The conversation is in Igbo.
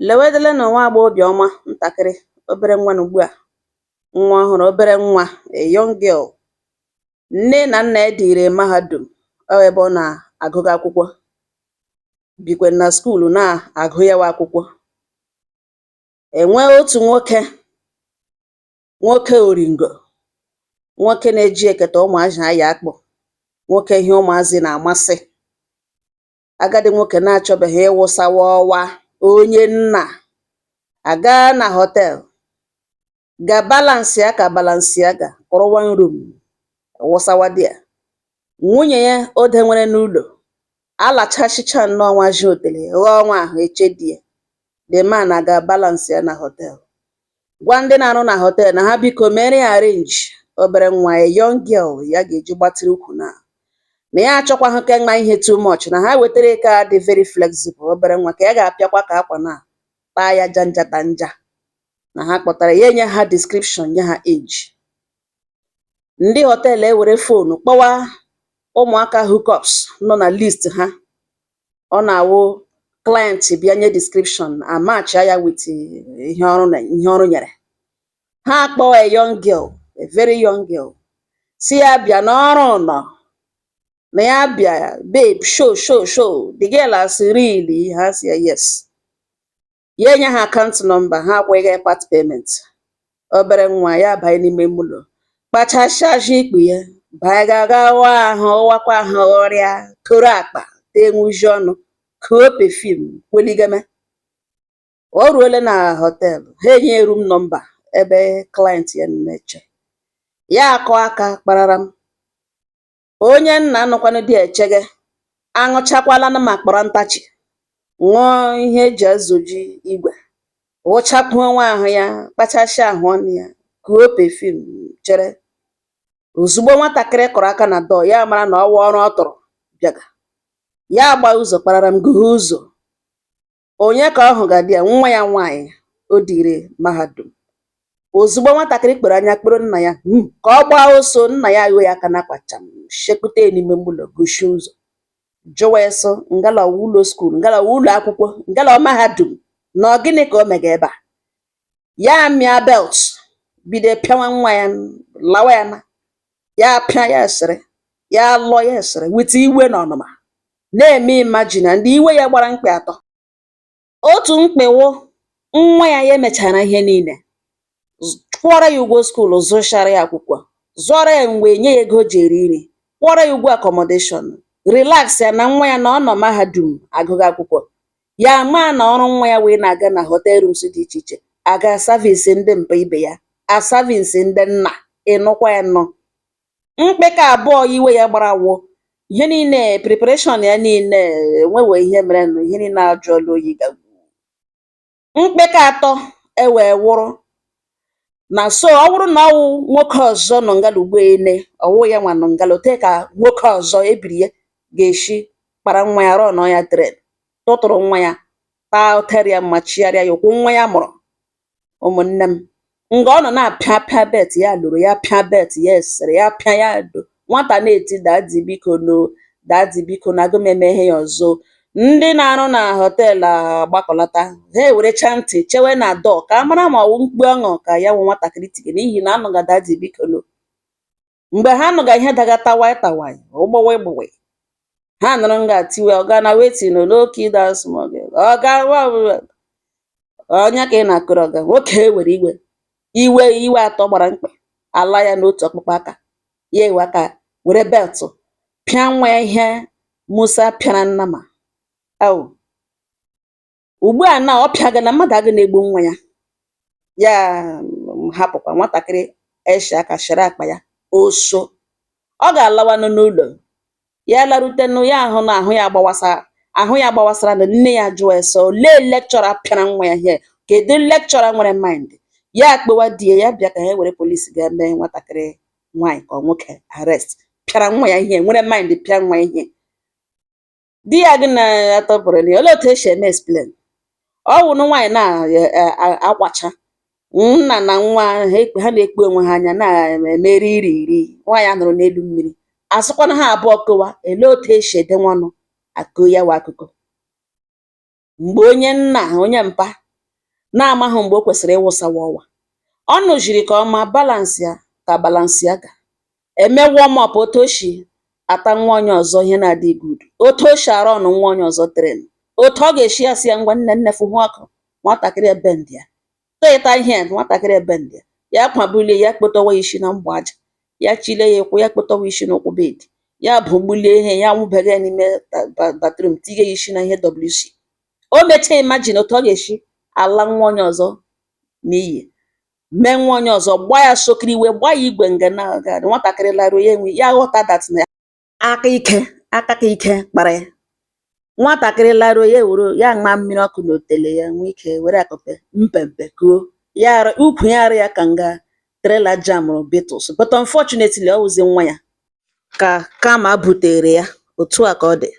Lèwedele nà nwa agbọghọbịà ọma ntàkịrị obere nwa nà ùgbu à, nwa ọhụrụ̇, obere nwa, a young girl. Nne nà nnà ya dìrì mahadum, ọ ebe ọ nà-àgụgụ akwụkwọ, bìkwè nà school na-àgụ ya wụ̇ akwụkwọ. Ènwe otù nwokė, nwoke òrìǹgò, nwoke na-eji èkètà ụmụ̀azị̀ ayà akpụ̀, nwoke ihe ụmụ̀azị̀ nà-àmasị, agadi nwoke na-achọbèghì ịwụ̇sawa ọwa. Onye nnà àga nà hotel gà balance ya, kà balance ya gà kpọrọ one room wụsawa there. Nwunyè ya o de nwere n'ụlọ̀ alàchasịcha nnọọ nwa ji òtèlè ghọọ nwa àhụ eche di ya. The man àga balance ya na hotel, gwa ndị na-arụ na hotel na ha biko mere ya arrange obere nwa, a young girl ya ga-eji gbatịrị ukwu, na na ya achọkwaghị ka nma ihe too much, na ha wetere ka dị very flexible, obere nwa ka ya ga-apịakwa ka akwa na taa ya janja tanja. Na ha kpọtara ya, enye ha description, nye ha age. Ndị hotel ewere phone kpọwa ụmụaka hookups nọ na list ha. Ọ na-awụ client bịa nye description, amachia ya with ihe ọrụ na ihe ọrụ nyere ha. Kpọọ a young girl, a very young girl, si ya bịa n'ọrụ nọ na ya bịa, "Babe, show, show, show." The girl asị, "Really?" Ha si ya, "Yes." Ya enye ha account number, ha akwụghị part payment. Obere nwa ya banye n'ime ụlọ, kpachasịa ikpu ya, banye ga ga wa ahụ, wakwa ahụ ọrịa, koro akpa, tee nwuji ọnụ, kuo perfume, kweligeme. O ruole na hotel, ha enye room number ebe client ya na-eche ya. Akọ aka kparara m, onye nna nọkwanụ dị echege, aṅụchakwala ma kpọrọ ntachi, ṅụọ ihe eji ezoji igwè, wụchakwuo nwa ahụ ya, kpachasịa ahụ ọnụ ya, kuo perfume, chere. Ozugbo nwatakịrị kụrụ aka na door, ya mara na ọwa ọrụ ọ tụrụ bịaga. Ya gba ụzọ kparara m gụghe ụzọ. Onye ka ọ hụga di ya? Nwa ya nwaanyị o dịrị mahadum. Ozugbo nwatakịrị kpere anya kporo nna ya, ka ọ gbaa ọsọ, nna ya aghọ ya aka na kpacham, shekute n'ime ụlọ, gochie ụzọ, jụwa ya sị, ngala ọwụ ụlọ school, ngala ọwụ ụlọ akwụkwọ, ngala ọ mahadum, na ọ gịnị ka o mega ebe a? Ya mịa belt, bido pịawa nwa ya, lawa ya na ya pịa ya esịrị ya lụọ ya esịrị with iwe na ọnụma, na-eme imagine na ndị iwe ya gbara mkpị atọ. Otu mkpịwụ nwa ya, ya emechara ihe niile, kwụọrọ ya ụgwọ school, zụchara ya akwụkwọ, zụọrọ ya mgbe, nye ya ego o ji eri nri, kwụọrọ ya ụgwọ accommodation, relax ya na nwa ya na ọ nọ mahadum agụgụ akwụkwọ. Ya maa na ọrụ nwa ya wee na-aga na hotel rooms dị iche iche, aga service ndị mpa ibe ya, a service ndị nna ịnụkwa ya nọ. Mkpịka abụọ iwe ya gbara wụ ihe niile, preparation ya niile enwewe ihe merenụ, ihe niile ajụọla oyi gagbu. Mkpịka atọ ewee wụrụ na so ọ bụrụ na ọwụ nwoke ọzọ nọ ngala ugbo ene, ọwụ ya nwa nọ ngala ote, ka nwoke ọzọ ebiri ya ga-eshi kpara nwa ya rụọ nọ ya tren, tụtụrụ nwa ya, taa ụtarị ya mma, chigharịa ya ụkwụ nwa ya mụrụ. Ụmụnne m, nga ọ nọ na-apịa pịa belt ya, lụrụ ya, pịa belt ya, esere ya, pịa ya do. Nwata na-eti, "Daddy, biko no, daddy, biko na agụ m eme ihe ya ọzọ." Ndị na-arụ na hotel agbakọlata, ha ewerecha ntị chewe na door ka a mara ma ọwụ mkpu ọṅụ ka ya wụ nwatakịrị tiri, n'ihi na anụga, "Daddy, biko no." Mgbe ha nụga ihe daga tawai tawai, ụgbọwa ịgbụwị, ha nụrụ nga tiwe, "Ọga, na wetin o, no kill that small girl, ọga." Onye ka ị na-akụrụ ọga? Nwoke ewere iwe, iwe iwe atọ gbara mkpị ala ya n'otu ọkpụkpụ aka ya, ewe aka were belt pịa nwa ya ihe Musa pịara nnama. Awụ ugbu a na ọ pịaga na mmadụ aga na-egbu nwa ya. Ya hapụkwa nwatakịrị, eshi aka shịrị akpa ya oso, ọ ga-alawanụ n'ụlọ ya. Larutenụ, ya ahụ na ahụ ya agbawasa, ahụ ya gbawasara, na nne ya jụọ ya sị, olee lecturer pịara nwa ya ihe? Kedu lecturer nwere mind ya kpewa di ya, ya bịa ka ha were polisi gaa mee nwatakịrị nwaanyị ka ọ nwoke arrest pịara nwa ya ihe, nwere mind pịa nwa ya ihe? Di ya gị na-atọpụrụ ya, olee otu esi eme explain? Ọ wụnụ nwaanyị na-akwacha nna na nwa ha na-ekpu onwe ha anya na-emeri iri iri. Nwaanyị a nọrọ n'elu mmiri, asịkwana ha abụọ kowa. Elee otu esi edenwe ọnụ akụ ya wa akụkọ mgbe onye nna, onye mpa Na-amaghị mgbe o kwesịrị ịwụsawa ọwa. Ọ nụjiri ka ọma balance ya ka Balenciaga eme warm up, otu o si ata nwa onye ọzọ ihe na-adịghị good, otu o si arụ ọnụ nwa onye ọzọ train, otu ọ ga-esi asị ya, "Ngwa nne, nne, fụhụ ọkụ." Nwatakịrị ebend ya tịta ihe, nwatakịrị ebend ya, ya kwabulie ya, kpotowa isi na mgba aja, ya chile ya ụkwụ, ya kpotowa isi n'ụkwụ bed, ya bụgbulie ihe ya, nwụbega ya n'ime bathroom, tinye ya isi na ihe WC. O mechaa, imagine otu ọ ga-esi ala nwa onye ọzọ n'iyi, mee nwa onye ọzọ, gbaa ya sokiri iwe, gbaa ya igwe nga na nwatakịrị laruo, ya enwe ya ghọta that na aka ike, aka ka ike kpara ya. Nwatakịrị laruo, ya ewere ya ṅaa mmiri ọkụ n'otele ya, nwee ike were akụpe mpempe kuo ya arụ ukwu ya, arụ ya ka nga trailer jamụrụ Beatles. But unfortunately, ọ wụzi nwa ya ka kama butere ya. Otu a ka ọ dị.